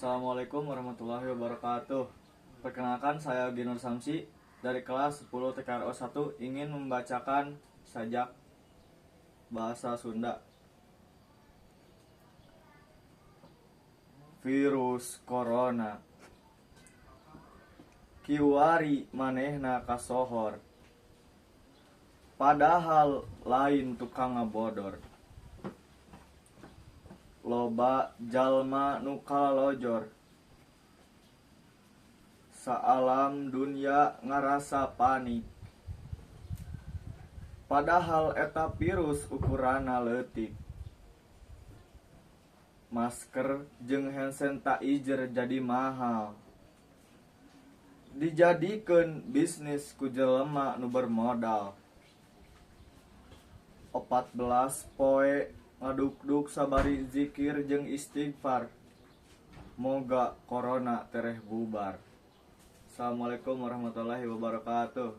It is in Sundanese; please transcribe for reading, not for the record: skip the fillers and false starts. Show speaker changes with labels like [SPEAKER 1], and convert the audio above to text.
[SPEAKER 1] Assalamualaikum warahmatullahi wabarakatuh. Perkenalkan, saya Ginur Samsi dari kelas 10 TKRO 1 ingin membacakan sajak bahasa Sunda. Virus Corona kiwari manehna kasohor, padahal lain tukang ngabodor. Loba jalma nu kalalojor, saalam dunya ngarasa panik, padahal eta virus ukuranna leutik. Masker jeung hand sanitizer jadi mahal, dijadikeun bisnis ku jelema nu bermodal. 14 poe ngadukduk sabari zikir jeung istighfar, moga corona tereh bubar. Assalamualaikum warahmatullahi wabarakatuh.